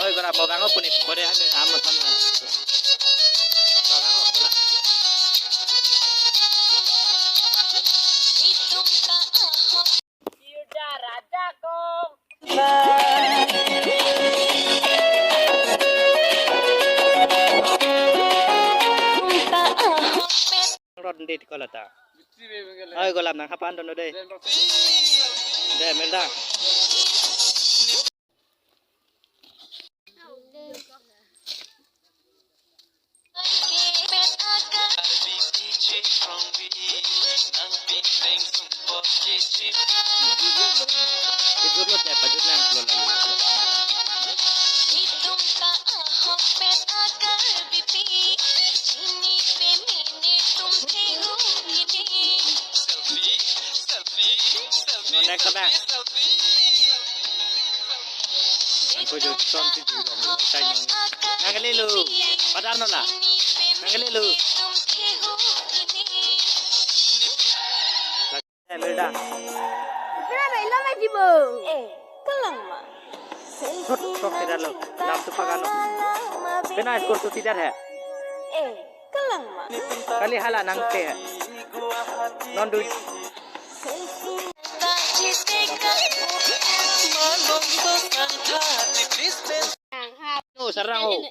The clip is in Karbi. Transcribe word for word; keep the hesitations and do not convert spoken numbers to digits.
Oi, gora mo bango puni pore ame amo sana. Mo bango pula. Rod ndit kolata. Oi, golam nang hapan dono de. De, melda. Pajut lo te, pajut nang lo lo. Selfie, selfie, selfie. No, next abang. Angko jo son ti di rong lo, tai nong. Nang kali lo. Padar no la. Nang kali lo. Eh, Melda. Pura ba ilo ma dibo. Eh, kelang ma. Thot, thot, tidak lo. Dam tu pakan lo. Pena skor tu tidak hai. Eh, kelang ma. Kali hala nang te. Non du. Oh, sarang oh.